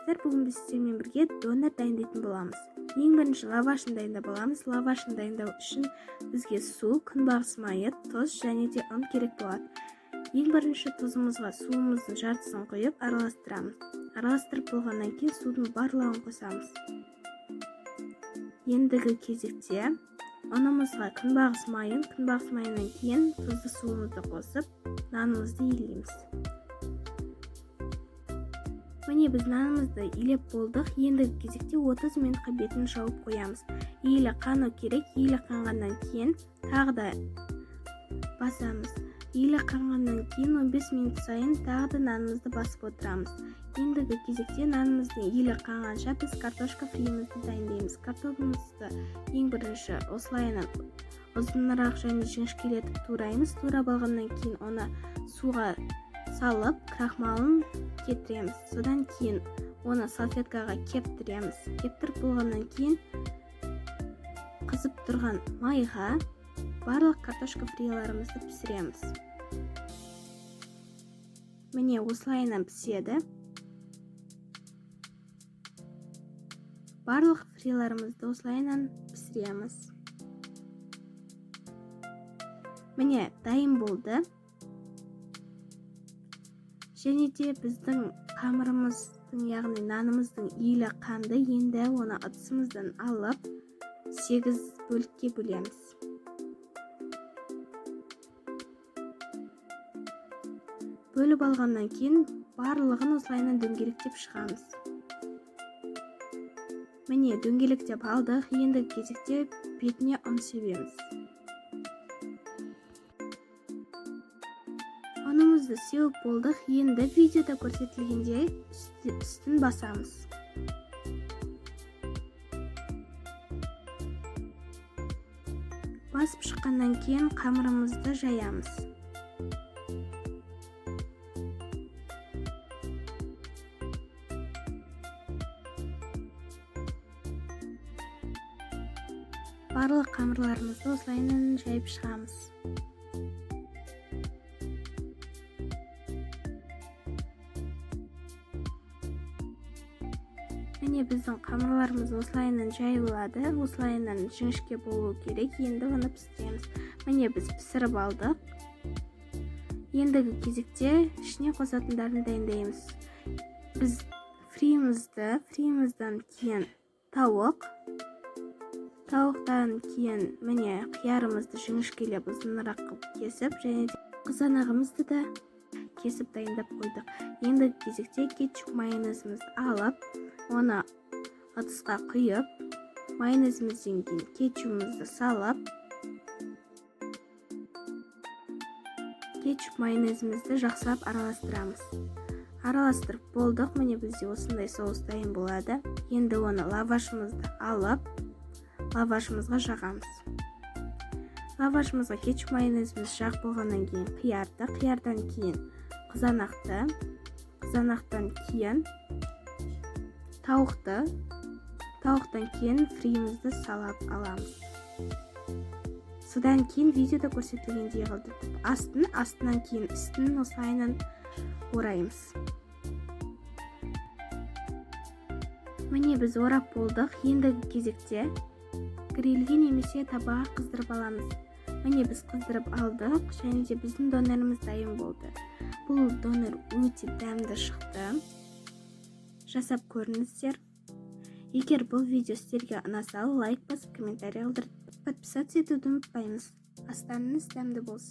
Достар, бүгін біз сіздермен бірге донер дайындайтын боламыз. Ең бірінші лавашын дайындап аламыз. Лавашын дайындау үшін бізге су, күнбағыс майы, тұз және де ұн керек болады. Ең бірінші тұзымызға суымыздың жартысын құйып араластырамыз. Араластырып болғаннан кейін судың барлығын қосамыз. Ендігі кезекте ұнымызға күнбағыс майын, күнбағыс майынан кейін тұзды суымызды қосып, нанымызды илейміз. Міне, біз нанымызды илеп болдық. Ендігі кезекте 30 минутқа бетін жауып қоямыз. Елі қану керек. Елі қанғаннан кейін тағы да басамыз. Елі қанғаннан кейін 15 минут сайын тағы да нанымызды басып отырамыз. Ендігі кезекте нанымыздың елі қанғанша біз картошка фримізді дайындаймыз. Картошкамызды ең бірінші осылайынан ұзынырақ және жіңішкелетіп тураймыз. Турап алғаннан кейін оны суға салып крахмалын кетіреміз. Содан кейін оны салфеткаға кептіреміз. Кептіріп болғаннан кейін қызып тұрған майға барлық картошка фриларымызды пісіреміз. Міне, осылайынан піседі. Барлық фриларымызды осылайынан пісіреміз. Міне, дайын болды. Және де біздің қамырымыздың, яғни нанымыздың елі қанды. Енді оны ыдысымыздан алып 8 бөлікке бөлеміз. Бөліп алғаннан кейін барлығын осылайынан дөңгелектеп шығамыз. Міне, дөңгелектеп алдық. Енді кезекте бетіне ұн себеміз. Ұнымызды сеуіп болдық. Енді видеода көрсетілгендей үстін басамыз. Басып шыққаннан кейін қамырымызды жаямыз. Барлық қамырларымызды осылайынан жайып шығамыз. Міне, біздің қамырларымыз осылайынан жайылады, осылайынан жіңішке болу керек. Енді оны пісіреміз. Міне, біз пісіріп алдық. Ендігі кезекте ішіне қосатындарын дайындаймыз. Біз фримыздан кейін тауық, тауықтан кейін міне қиярымызды жіңішкелеп ұзынырақ қылып кесіп, және қызанағымызды да кесіп дайындап қойдық. Ендігі кезекте кетчуп майонезімізді алып, оны ыдысқа құйып, майонезімізден кейін кетчупымызды салып, кетчуп майонезімізді жақсылап араластырамыз. Араластырып болдық. Міне, бізде осындай соус дайын болады. Енді оны лавашымызды алып, лавашымызға жағамыз. Лавашымызға кетчуп майонезіміз жағып болғаннан кейін қиярды, қиярдан кейін қызанақты, қызанақтан кейін тауықты, тауықтан кейін фримізді салап аламыз. Содан кейін видеода көрсетілгендей қылдыртып астын, астынан кейін үстін осылайынан ораймыз. Міне, біз орап болдық. Ендігі кезекте грильге немесе табаға қыздырып аламыз. Міне, біз қыздырып алдық және де біздің донеріміз дайын болды. Бұл донер өте дәмді шықты. Жасап көріңіздер. Егер бұл видео сіздерге ұнаса, лайк басып, комментарий қалдырып, подписаться етуді ұмытпаймыз. Астарыңыз дәмді болсын.